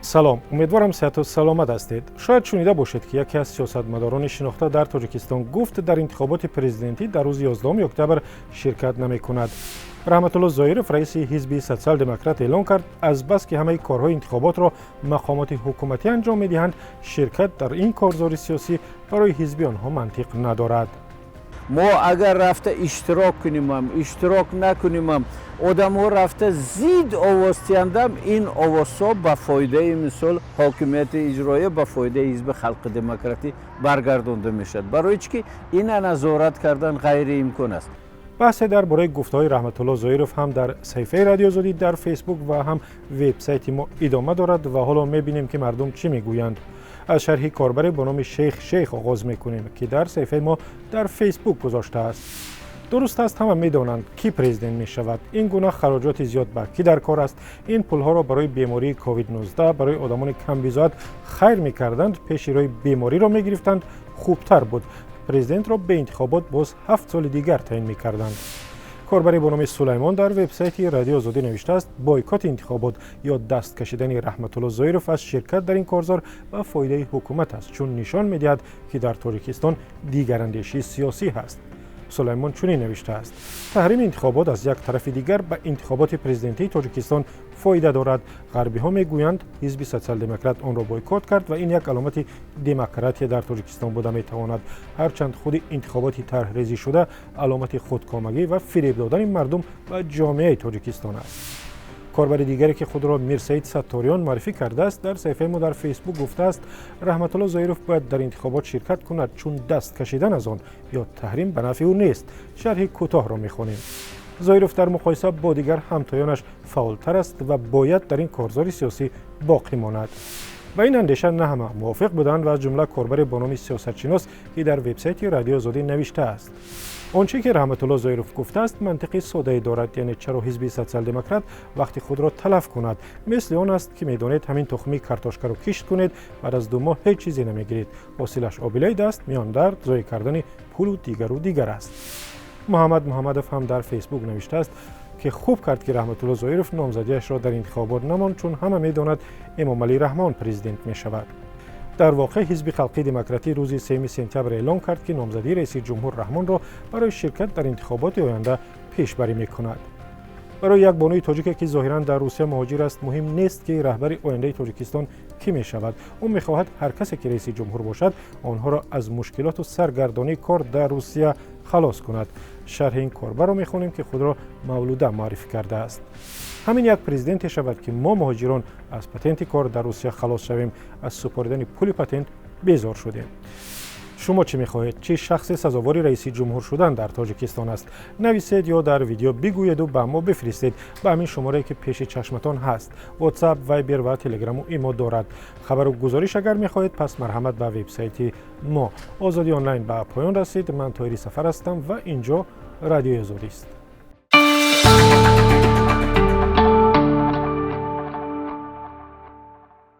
Салом, умедворам, сиҳату саломат ҳастед. Шояд шунида бошед, ки яке аз сиёсатмадорони шинохта дар Тоҷикистон гуфт, дар интихоботи президентӣ дар рӯзи 11 октябр ширкат намекунад. Раҳматулло Зоиров, раиси ҳизби Социал-демократ, эълон кард, азбаски ҳамаи корҳои интихоботро мақомоти ҳукуматӣ анҷом медиҳанд, ширкат дар ин корзори сиёсӣ барои ҳизби онҳо мантиқ надорад. Мо агар рафта иштирок кунимам, иштирок накунимам, одамҳо рафта зид овоз диҳандам, ин овозҳо ба фоидаи, мисол, ҳокимияти иҷроия, ба фоидаи ҳизби Халқи Демократӣ баргардонда мешавад, барои чӣ ки ина назорат кардан ғайриимкон аст. Баҳсе дар бораи гуфтаҳои Раҳматулло Зоиров ҳам дар саҳифаи Радиои Озодӣ дар Фейсбук ва ҳам вебсайти мо идома дорад ва ҳоло мебинем, ки мардум чӣ мегӯянд. Аз шарҳи корбаре бо номи Шейх Шейх оғоз мекунем, ки дар саҳифаи мо дар Фейсбук гузоштааст: «Дуруст аст, ҳама медонанд, кӣ президент мешавад. Ин гуна хароҷоти зиёд ба кӣ дар кор аст? Ин пулҳоро барои бемории COVID-19, барои одамони камбизоат хайр мекарданд, пеши роҳи бемориро мегирифтанд, хубтар буд. Президентро бе интихобот боз 7 соли дигар таъин мекарданд». Корбаре бо номи Сулаймон дар вебсайти Радиои Озодӣ навиштааст: «Бойкоти интихобот ё даст кашидани Раҳматулло Зоиров аз ширкат дар ин корзор ба фоидаи ҳукумат аст, чун нишон медиҳад, ки дар Тоҷикистон дигарандешии сиёсӣ ҳаст». Сулаймон чунин навиштааст: «Таҳрими интихобот аз як тарафи дигар ба интихоботи президентии Тоҷикистон фоида дорад. Ғарбиҳо мегӯянд, ҳизби Социал-демократ онро бойкот кард ва ин як аломати демократия дар Тоҷикистон буда метавонад. Ҳарчанд худи интихоботи тарҳрезишуда аломати худкомагӣ ва фиреб додани мардум ба ҷомеаи Тоҷикистон аст». Корбари дигаре, ки худро Мирсаид Сатториён муаррифӣ кардааст, дар саҳифаи мо дар Фейсбук гуфтааст: «Раҳматулло Зоиров бояд дар интихобот ширкат кунад, чун даст кашидан аз он ё таҳрим ба нафъи ӯ нест». Шарҳи кӯтоҳро мехонем: «Зоиров дар муқоиса бо дигар ҳамтоёнаш фаъолтар аст ва бояд дар ин корзори сиёсӣ боқӣ монад». Ба ин андеша на ҳама мувофиқ буданд ва аз ҷумла корбаре бо номи Сиёсатшинос, ки дар вебсайти Радиои Озодӣ навиштааст: «Он чӣ ки Раҳматулло Зоиров гуфтааст, мантиқи соддае дорад, яъне чаро ҳизби Социал-демократ вақти худро талаф кунад? Мисли он аст, ки медонед, ҳамин тухмии картошкаро кишт кунед, баъд аз 2 моҳ ҳеҷ чизе намегиред, ҳосилаш обилаи даст, миёндард, зоеъ кардани пулу дигару дигар аст». Муҳаммад Муҳаммадов ҳам дар Фейсбук навиштааст, ки хуб кард, ки Раҳматулло Зоиров номзадиашро дар интихобот намонд, чун ҳама медонад, Эмомалӣ Раҳмон президент мешавад. Дар воқеъ, ҳизби Халқии Демократӣ рӯзи 3 сентябр эълон кард, ки номзадии раиси ҷумҳур Раҳмонро барои ширкат дар интихоботи оянда пешбарӣ мекунад. Барои як бонуи тоҷике, ки зоҳиран дар Русия муҳоҷир аст, муҳим нест, ки раҳбари ояндаи Тоҷикистон кӣ мешавад. Ӯ мехоҳад, ҳар касе ки раиси ҷумҳур бошад, онҳоро аз мушкилоту саргардонии кор дар Русия халос кунад. Шарҳи ин корбарро мехонем, ки худро Мавлуда муаррифӣ кардааст: «Ҳамин як президенте шавад, ки мо муҳоҷирон аз патенти кор дар Русия халос шавем. Аз супоридани пули патент безор шудем». Шумо чӣ мехоҳед? Чӣ шахсе сазовори раиси ҷумҳур шудан дар Тоҷикистон аст? Нависед ё дар видео бигӯеду ба мо бифиристед ба ҳамин шуморае, ки пеши чашматон ҳаст. WhatsApp, Viber ва Телеграму Имо дорад. Хабару гузориш агар мехоҳед, пас марҳамат ба вебсайти мо. Озодӣ Онлайн ба поён расид. Ман Тоҳири Сафар ҳастам ва ин ҷо Радиои Озодист.